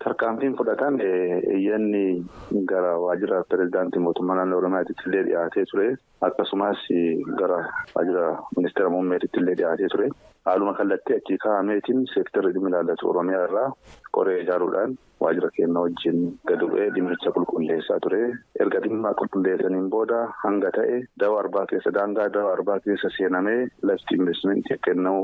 Tarkaanfiin fudhatan iyyanni gara waajjira pirezidaantii mootummaa naannoo Oromiyaatti illee dhiyaatee ture. Akkasumas gara waajjira ministeera muummeetitti illee dhiyaatee ture. Haaluma kallattii achii kaa'ameetiin seektarri dhimmi ilaallatu Oromiyaa irraa qoree ijaaruudhaan waajjira keenya wajjin gadi bu'ee dhimmicha qulqulleessaa ture. Erga dhimma qulqulleessaniin booda hanga ta'e dawoo arbaa keessa daangaa dawoo arbaa keessa seenamee lafti investimentii kennamu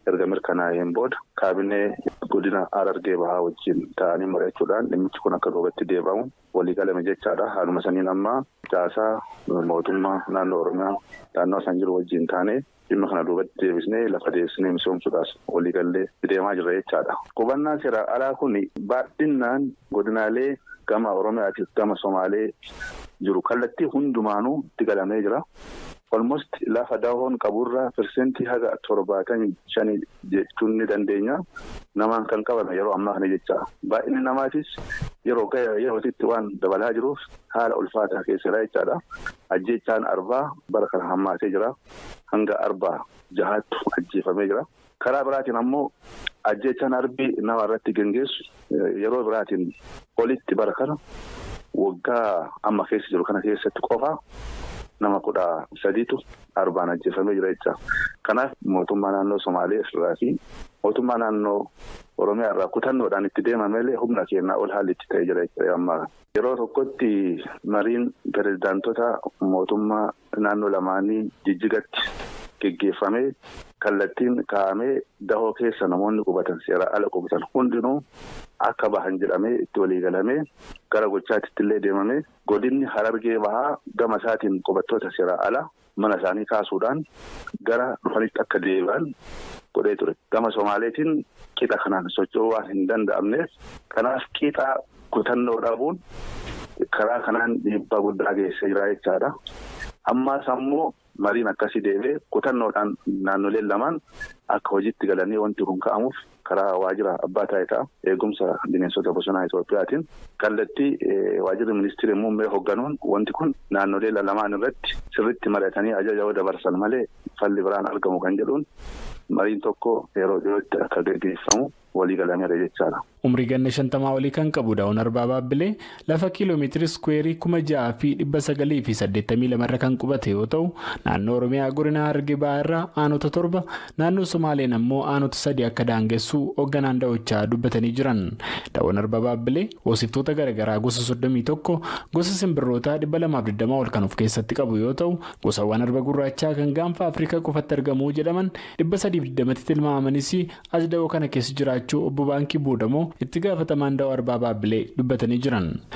erga mirkanaa'een booda kaabinee godina Harargee Bahaa wajjin ta'anii mari'achuudhaan dhimmichi kun akka duubatti deebi'amu walii galame jechaadha. Haaluma saniin amma caasaa mootummaa naannoo Oromiyaa naannoo isaan jiru wajjin taanee dhimma kana duubatti deebisnee lafa deebisnee misoomsuudhaas waliigallee deemaa jirra jechaadha. Qubannaan seeraan alaa kun baadhinaan godinaalee gama Oromiyaatiif gama Somaalee jiru kallattii hundumaanuu itti galamee jira. Almost lafa dahoon qaburraa 75% jechuun ni dandeenya. Namaan kan qabame yeroo ammaa kana jecha. Baay'inni namaatis yeroo yerootitti waan dabalaa jiruuf haala ulfaataa keessadha jechaadha. Ajjeechaan arbaa bara kana hammaatee jira. Hanga arbaa jahaattu ajjeefamee jira. Karaa biraatiin ammoo ajjeechaan arbii nama irratti geggeessu yeroo biraatiin olitti bara kana waggaa amma keessa jiru kana keessatti qofa nama 13tu arbaan ajjeefamee jira jecha. Kanaaf mootummaa naannoo Somaalee irraa fi mootummaa naannoo Oromiyaa irraa kutannoodhaan itti deemame malee humna keenyaa ol haalli itti ta'ee jira jechuudha ammaa. Yeroo tokkotti mariin pirezidaantota mootummaa naannoo lamaanii Jijjigatti geggeeffamee kallattiin kaa'amee dahoo keessa namoonni qubatan seera ala qubatan hundinuu akka bahan jedhamee itti waliigalamee gara gochaatti illee deemamee godinni Harargee Bahaa gama isaatiin qubattoota seera ala mana isaanii kaasuudhaan gara dhufanitti akka deebi'an godhee ture. Gama Somaaleetiin qixa kanaan socho'uu waan hin danda'amneef kanaaf qixa kutannoo dhabuun karaa kanaan dhiibbaa guddaa geessee jira jechaadha. Ammaas ammoo mariin akkasii deemee kutannoodhaan naannoleen lamaan akka hojiitti galanii wanti kun ka'amuuf karaa waajjira abbaa taayitaa eegumsa bineensota bosonaa Itoophiyaatiin kallattii waajjirri ministeera muummee hoogganuun wanti kun naannolee lamaan irratti sirriitti mari'atanii ajaja yoo dabarsan malee falli biraan argamu kan jedhuun mariin tokko yeroo dhiyootti akka gaggeeffamu walii galameera jechaadha. Umrii ganna 50 olii kan qabu Daawun Arbaa Baabbilee lafa kiiloomeetira iskuweerii 6,982 irra kan qubate yoo ta'u naannoo Oromiyaa godina Harargee Bahaa irraa aanota 7 naannoo Somaaleen ammoo aanota 3 akka daangessuu hoogganaan daawwachaa dubbatanii jiran. Daawun Arbaa Baabbilee hoosiftoota garaagaraa gosa 31 gosa simbirroota 220 ol kan of keessatti qabu yoo ta'u gosawwan arba gurraachaa kan gaanfa Afrikaa qofatti argamu jedhaman 320 tilmaamanis as da'oo kana keessa jiraachuu obbo Baankii Buudamoo itti gaafatamaan Daawun Arbaa Baabbilee dubbatanii jiran.